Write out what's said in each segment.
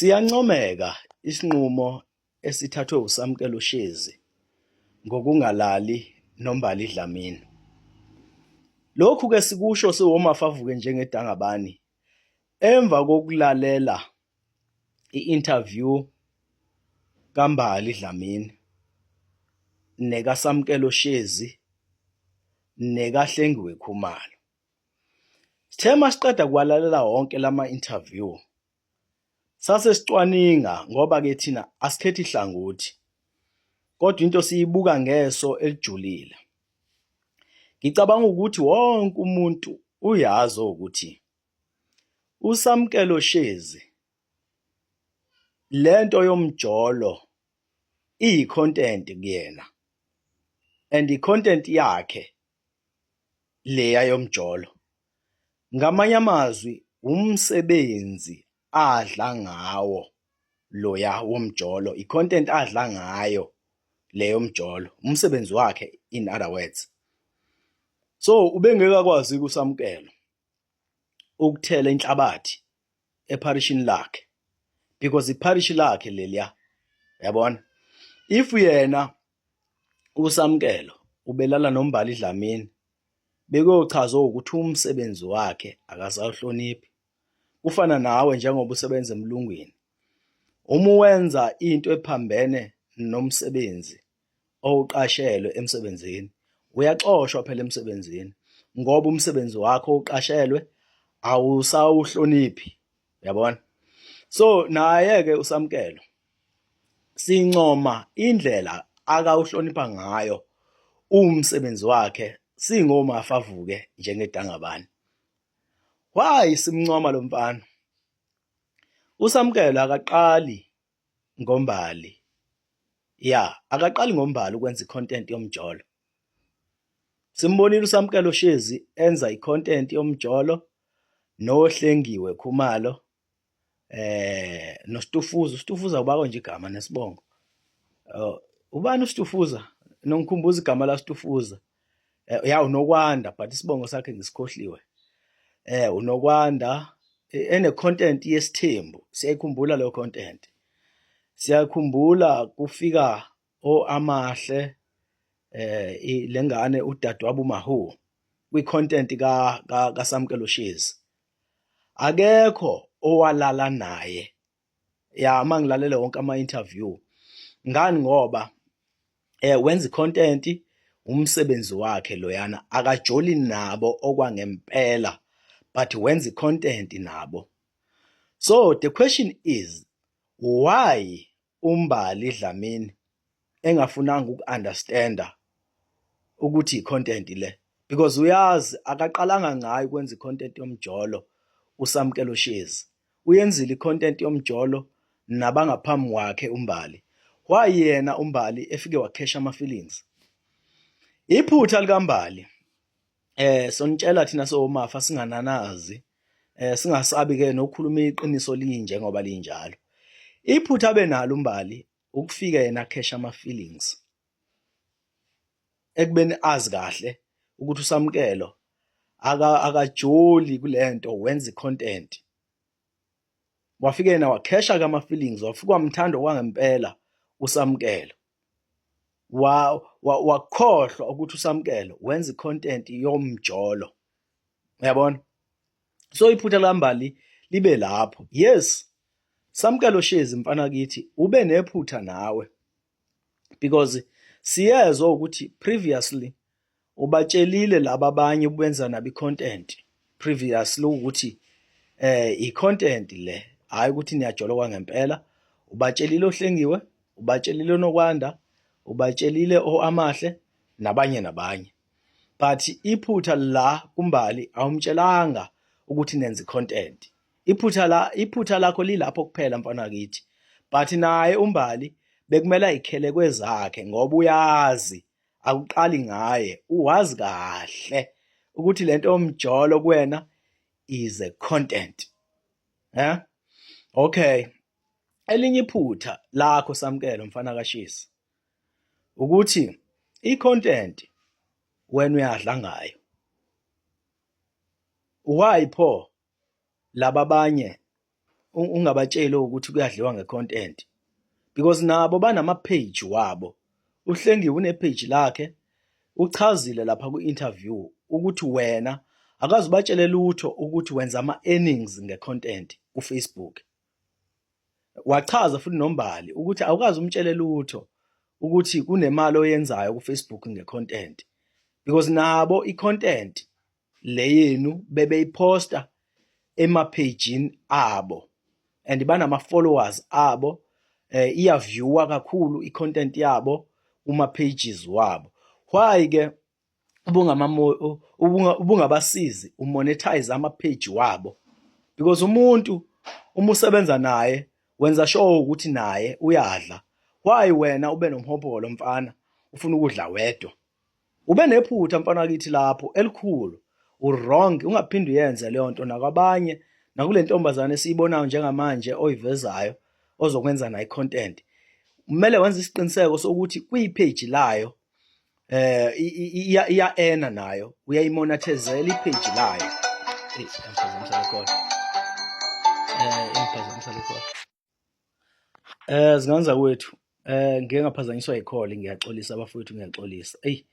Siyancomeka isinqumo esithathwe uSamkelo Shezi ngokungalali noMbali Dlamini. Lokhu-ke sikusho siwomafavuke njengedangabani emva kokulalela i-interview kaMbali Dlamini nekaSamkelo Shezi nekaHlengiwe Khumalo. Sithe masiqeda kuwalalela wonke lama interview sase sicwaninga ngoba-ke thina asikhethi hlangothi kodwa into siyibuka ngeso elijulile. Ngicabanga ukuthi wonke umuntu uyazi ukuthi uSamkelo Shezi lento yomjolo iyi-content kuyena and i-content yakhe leya yomjolo. Ngamanye amazwi umsebenzi adla ngawo loya womjolo, i-content adla ngayo leyo mjolo, umsebenzi wakhe in other words. So ubengeke akwazi uSamkelo ukuthela inhlabathi epharishini lakhe because ipharishi lakhe leliya, yabona. If yena uSamkelo ubelala noMbali Dlamini bekuyochaza ukuthi umsebenzi wakhe akasawuhloniphi. Kufana nawe njengoba usebenza emlungwini, uma wenza into ephambene nomsebenzi owuqashelwe emsebenzini, uyaxoshwa phela emsebenzini ngoba umsebenzi wakho owuqashelwe awusawuhloniphi, uyabona. So naye-ke uSamkelo sincoma indlela akawuhlonipha ngayo umsebenzi wakhe singomafavuke njengedangabani. Why simncoma lo mfana? USamkelo akaqali ngoMbali. Ya, akaqali ngoMbali ukwenza i-content yomjolo. Simbonile uSamkelo Shezi enza i-content yomjolo noHlengiwe Khumalo noStufuza. UStufuza ubako nje igama nesibongo. Ubani uStufuza? Nongikhumbuza igama la Stufuza. Ya, uNokwanda but isibongo sakhe ngisikhohliwe. UNokwanda ene content yesithembu. Siyayikhumbula leyo content. Siyakhumbula kufika oAmahle lengane udadewabo uMahu kwi content ka kaSamkelo Shezi. Akekho owalala naye. Ya, uma ngilalele wonke ama interview ngani ngoba wenza i-content umsebenzi wakhe loyana akajoli nabo okwangempela but wenza i-content nabo. So the question is why uMbali Dlamini engafunanga uku-understanda ukuthi i-content le, because uyazi akaqalanga ngayo ukwenza i-content yomjolo uSamkelo Shezi. Uyenzile i-content yomjolo nabangaphambi kwakhe uMbali. Why yena uMbali efike wakhesha ama-feelings? Iphutha likaMbali sonitshela thina somafa singananazi, singasabi ke nokukhuluma iqiniso linje ngoba linjalo. Iphutha abe nalo uMbali ukufika yena khesha ama feelings ekubeni azi kahle ukuthi uSamkelo akajoli kulento, wenza i-content. Wafika yena wakhesha ke ama feelings, wafika wamthanda okwangempela uSamkelo. Wakhohlwa ukuthi uSamkelo wenza i-content yomjolo, uyabona. So iphutha likaMbali libe lapho. Yes, Samkelo Shezi mfana kithi ube nephutha nawe because siyezwa ukuthi previously ubatshelile laba abanye ubenza nabo i-content previously ukuthi i-content le, hayi ukuthi niyajola kwangempela. Ubatshelile oHlengiwe, ubatshelile oNokwanda, ubatshelile oAmahle nabanye nabanye, but iphutha la kuMbali awumtshelanga ukuthi nenza i-content. Iphutha lakho lilapho kuphela mfana kithi, but naye uMbali bekumele ayikhele kwezakhe ngoba uyazi akuqali ngaye, uwazi kahle ukuthi lento yomjolo kuwena is a content. Okay, elinye iphutha lakho Samkelo mfana kaShisi ukuthi i-content wena uyadla ngayo. Why pho laba abanye ungabatsheli ukuthi kuyadliwa ngecontent because nabo banama page wabo. UHlengiwe une page lakhe, uchazile lapha ku-interview ukuthi wena akaze ubatshele lutho ukuthi wenza ama-earnings nge-content ku-Facebook. Wachaza futhi noMbali ukuthi awukaze umtshele lutho ukuthi kunemali oyenzayo ku-Facebook nge-content because nabo i-content le yenu bebeyiphosta emaphejini abo and banama-followers abo, iyaviewa kakhulu i-content yabo kuma-pages wabo. Why ke ubungabasizi umonetize ama-page wabo? Because umuntu uma usebenza naye wenza sure ukuthi naye uyadla. Why wena ube nomhobholo, mfana, ufuna ukudla wedwa? Ube nephutha, mfana wakithi, lapho elikhulu. U-wrong, ungaphinde uyenze leyo nto nakwabanye, nakule ntombazane esiyibonayo njengamanje oyivezayo ozokwenza nayo i-content. Kumele wenze isiqiniseko sokuthi kwi-page layo iya earna nayo, uyayimonetizela i-page layo. Eyi, yangiphazamisa le call, ingiphazamisa le call. Zingane zakwethu, ngike ngaphazanyiswa i-call, ngiyaxolisa bafowethu, ngiyaxolisa. Eyi,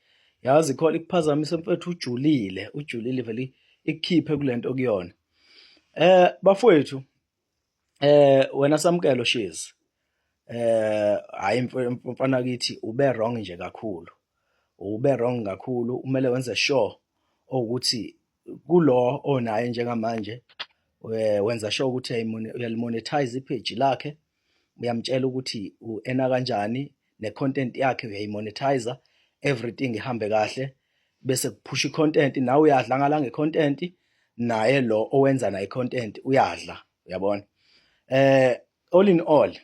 yazi i-call ikuphazamisa, mfethu, ujulile, ujulile vele, ikukhiphe kulento okuyona. Bafowethu, wena Samkelo Shezi, hayi mfana kithi, ube wrong nje kakhulu. Ube wrong kakhulu, kumele wenze sure ukuthi kulo onaye njengamanje wenza sure ukuthi uyalimonetize i-page lakhe, uyamtshela ukuthi u-earna kanjani ne-content yakhe uyayimonetize, everything ihambe kahle, bese kuphusha i-content, nawe uyadla ngala nge-content, naye lo owenza naye i-content uyadla, uyabona. All in all,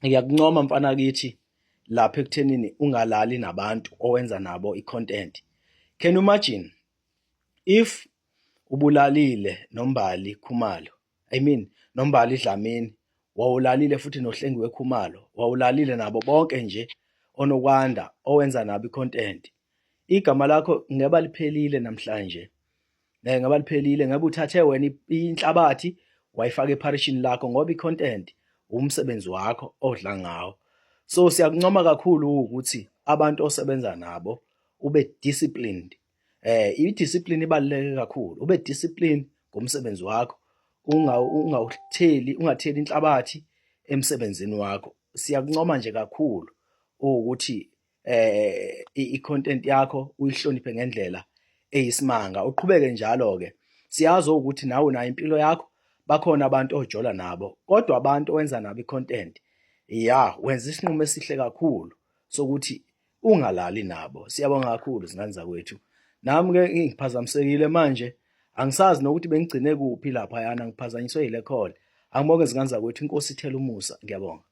ngiyakuncoma, mfana kithi, lapha ekuthenini ungalali nabantu owenza nabo i-content. Can you imagine if ubulalile noMbali Khumalo, I mean noMbali Dlamini, wawulalile futhi noHlengiwe Khumalo, wawulalile nabo bonke nje onokwanda owenza nabo i-content, igama lakho ngeba liphelile namhlanje, ngaba liphelile, ngabe uthathe wena inhlabathi wayifaka epharishini lakho, ngoba i-content umsebenzi wakho odla ngawo. So siyakuncoma kakhulu ukuthi abantu osebenza nabo ube disciplined. I-discipline ibaluleke kakhulu, ube discipline ngomsebenzi wakho, ungawutheli, ungatheli inhlabathi emsebenzini wakho. Siyakuncoma nje kakhulu ukuthi i-content yakho uyihloniphe ngendlela eyisimanga, uqhubeke njalo ke. Siyazi ukuthi nawe unayo impilo yakho, bakhona abantu ojola nabo, kodwa abantu owenza nabo i-content, ya, wenza isinqumo esihle kakhulu sokuthi ungalali nabo. Siyabonga kakhulu, zingane zakwethu. Nami ke ngiphazamisekile manje, angisazi nokuthi bengigcine kuphi laphayana, ngiphazanyiswe yile call. Angibonge, zingane zakwethu, inkosi ithela umusa, ngiyabonga.